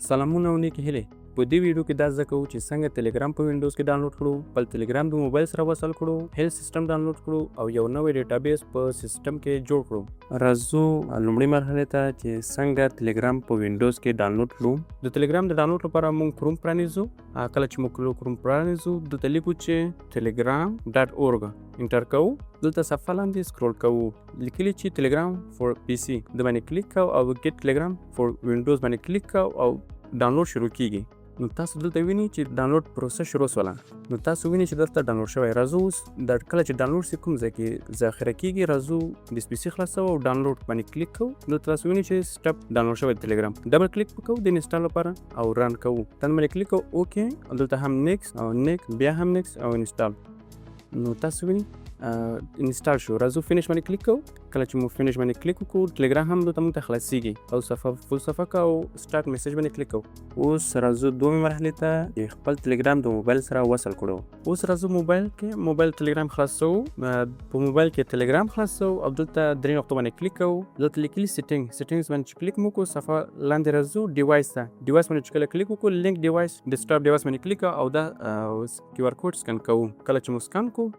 سلامونه او نیکې هیلې. په دې ویډیو کې دا زده کوو چې څنګه تلګرام په وینډوز کې ډاونلوډ کړو، خپل تلګرام د موبایل سره وصل کړو، هیل سیستم ډاونلوډ کړو او یو نوی ډیټابیس په سیستم کې جوړ کړو. راځو لومړۍ مرحلې ته چې څنګه تلګرام په وینډوز کې ډاونلوډ کړو. د تلګرام د ډاونلوډ لپاره موږ کروم پرانیزو. کله چې موږ کروم پرانیزو، دلته لیکو چې telegram.org، enter کوو. دلته صفحه لاندې scroll کوو، لیکلي چې Telegram for PC، د باندې کلیک کوو او get Telegram for Windows باندې کلیک کوو او ډاونلوډ شروع کیږي. نو تاسو دلته وینئ چې ډاونلوډ پروسه شروع سوله. نو تاسو وینئ چې دلته ډاونلوډ شوی. راځو اوس دا کله چې ډاونلوډ سي، کوم ځای کې ذخیره کیږي؟ راځو this PC خلاصو او ډاونلوډ باندې کلیک کوو. دلته تاسو وینئ چې سټپ ډاونلوډ شوی. تلګرام double click وکړو د install لپاره او run کوو. Done باندې کلیک کوو، okay، او دلته هم next او next، بیا هم next او install. نو تاسو وینئ install شو. راځو finish باندې کلیک کوو. کله چې مو finish باندې کلیک وکړو، تلګرام هم دلته موږ ته خلاصیږي او صفحه full صفحه کو او start message باندې کلیک کوو. اوس راځو دومې مرحلې ته چې خپل تلګرام د موبایل سره وصل کړو. اوس راځو موبایل کې، موبایل تلګرام خلاصو. په موبایل کې تلګرام خلاصو او دلته درې نقطو باندې کلیک کوو. دلته لیکلي setting. Settings باندې چې کلیک مو کو، صفحه لاندې راځو device ته. Device باندې چې کله کلیک وکړو، link device، desktop device باندې کلیک او دا QR code scan کوو. کله چې مو سکن کو،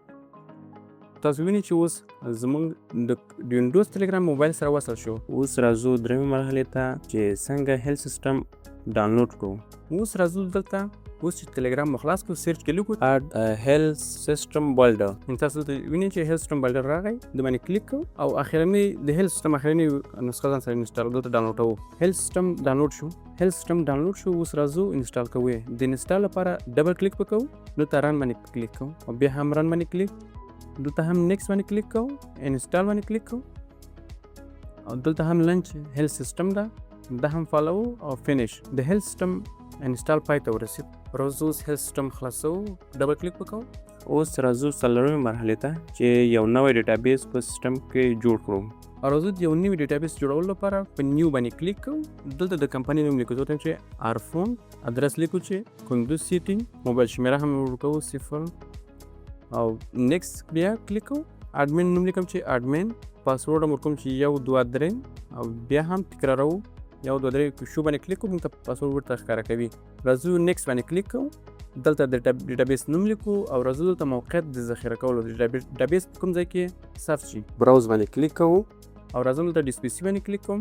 تاسو وینئ چې اوس زمونږ د وینډوز تلګرام موبایل سره وصل شو. اوس راځو درېیمې مرحلې ته چې څنګه هیل سیستم ډاونلوډ کړو. اوس راځو دلته، اوس چې تلګرام مو خلاص کړو، search کې لیکو add health system builder. نو تاسو دلته وینئ چې health system builder راغی، د باندې کلیک کوو او اخرنی د هیل سیستم اخرنی نسخه ځان سره install دلته ډاونلوډ کوو. هیل سیستم ډاونلوډ شو. هیل سیستم ډاونلوډ شو. اوس راځو install کوو. د install لپاره double click وکړو، دلته run باندې کلیک کوو او بیا هم run باندې کلیک، دلته هم next باندې کلیک کوو، install باندې کلیک کوو او دلته هم launch health system ده، دا هم follow او finish. د health system install پای ته ورسید. راځو اوس هیل سیستم خلاصوو، double click وکړو. اوس راځو څلورمې مرحلې ته چې یو نوی ډیټابیس په سیستم کې جوړ کړو. او راځو د یو نوي ډیټابیس جوړولو لپاره په new باندې کلیک کوو. دلته د کمپنۍ نوم لیکو، دلته چې ارفون، ادرس لیکو چې کندوز city، موبایل شمیره هم ورکوو 0 او next بیا کلیک کوو. ادمین نوم لیکم چې admin، password هم ورکوم چې 1 2 3 او بیا هم تکراروو 1 2 3. Show باندې کلیک کوو، موږ ته پاسورډ ورته ښکاره کوي. راځو next باندې کلیک کوو. دلته د ډیټابیس نوم لیکو او راځو دلته موقعیت د ذخیره کولو، د ډیټابیس په کوم ځای کې ثبت شي. Browse باندې کلیک کوو او راځم دلته this PC باندې کلیک کوم،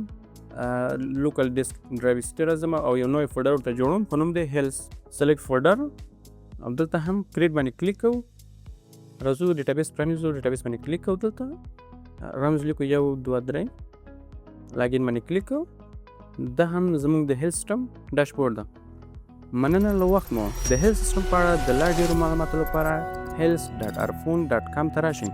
local disk drive C راځم او یو نوی folder ورته جوړوم په نوم دی health. Select folder او دلته هم create باندې کلیک کوو. راځو ډیټابیس پرانیزو، ډیټابیس باندې کلیک کوو، دلته رمز لیکو 1 2 3، login باندې کلیک کوو. دا هم زموږ د هیل سیستم dashboard ده. مننه له وخت مو. د هیل سیستم په اړه د لا ډیرو معلوماتو لپاره health.arfon.com ته راشئ.